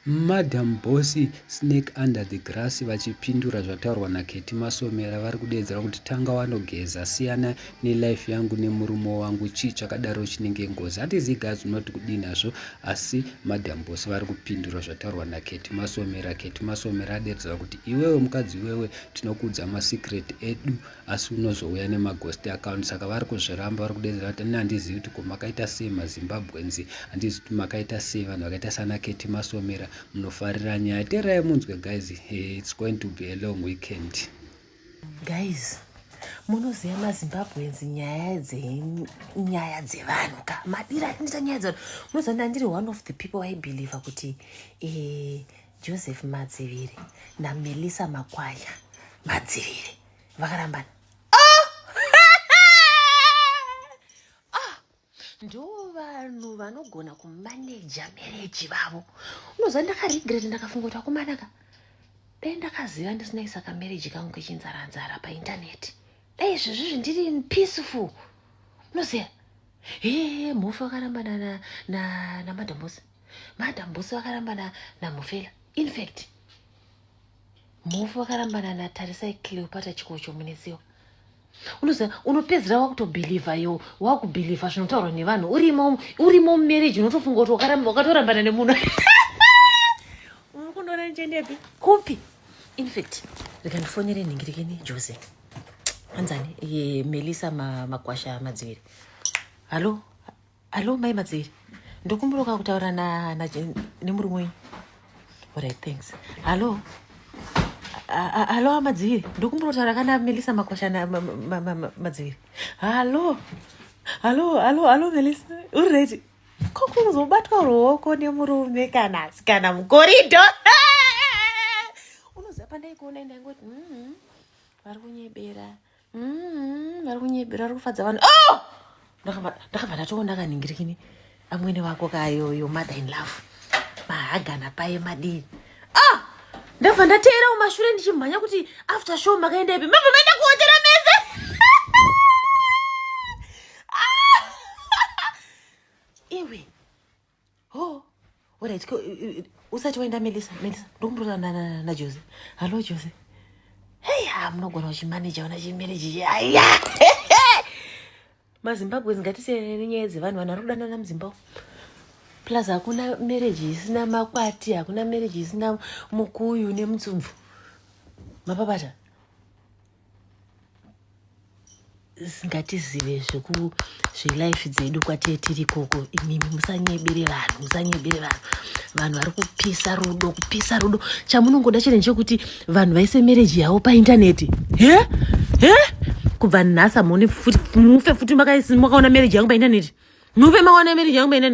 Madam Boss snake under the grass vachipindura zvataurwa naKetty Masomera vari kudeedzera kuti tanga wanogeza siyana nelife yangu nemurume wangu chii chakadaro chinenge ngozi handizivi guys unoti kudii nazvo asi Madam Boss vari kupindura zvataurwa naKetty Masomera Ketty Masomera adeedzera kuti iwewe mukadzi iwewe tinokuudza masecret edu asi unozouya nemaghost account saka vari kuzviramba vari kudedzera kuti ini handizivi kuti ko makaita sei mazimbabweans handizivi kuti makaita sei vanhu vakaita sana keti masomera munofarira nyaya teerai munzwe guys hey, it's going to be a long weekend guys munoziva mazimbabweans nyaya dzenyaya dzevanhu ka madira atinoita nyaya dzevanhu munoziva ndandiri one of the people vaibhilivha kuti eh, joseph madziviri namelissa makwaya madziviri vakarambana oh! ah! ndo vanhu vanogona kumaneja mereji vavo unoziva ndakaregret ndakafunga kuti akomanaka dai ndakaziva ndisina isa kamereji kangu kechinzaranzara paintaneti dai izvezvizvi ndiri peaceful unoziva hee mhofu vakarambana namadambosi madambosi vakarambana namhofela infact Mhofu vakarambana naTarisai Cleopatra Chikocho Munetsiwa. Unoziva unopedzera wakutobhilivha yo wakubhilivha zvinotaurwa nevanhu urimo urimo mumarriage unotofunga kuti wakatorambana nemunhu uri kundoona ndichiendepi kupi infact rega ndifonere nhingirikini Jose anzani eh, Melissa Makwasha Madziviri hallo Hallo mai Madziri. Ndokumburuka kutaura na, na nemurume wenyu. Alright, thanks. Hallo. Hallo aMadziviri. Ndokumbura kutaura kana Melissa Makwasha na Madziviri. Hallo. Hallo, hallo, hallo Melissa. Uri ready? Ko kuzobatwa ruoko nemurume kana asikana mukorido. Unoziva pandaikuona ndaingoti mm, vari kunyebera. Mm, vari kunyebera vari kufadza vanhu oh! ndakabva ndatoona kanhingirikini amwene vako kayoyo mother in love mahagana paye madii ah! ndabva ndateera mumashure ndichimhanya kuti after show makaenda ipi mabva maenda kuhotera mese ah! iwe ho orit usati waenda melisa melisa ndokumburuta najose hallo jose hei ha munogona uchimaneja una chimereji aya mazimbabwe ngatisiyane nenyaya dzevanhu vanhu vari kudanana muzimbabwe plus hakuna mereji isina makwati hakuna mereji isina mukuyu nemutsubvu mapapata ngatizive zveku zvelife dzedu kwatee tiri ikoko imimi musanyebere vanhu musanyebere vanhu vanhu vari kupisa rudo kupisa rudo chamunongoda chete ndechekuti vanhu vaise mereji yavo paintaneti he he kubva nhasi hamuone futi mufe futi makaona mereji yangu paintaneti mufe makaona mereji yangu paintaneti.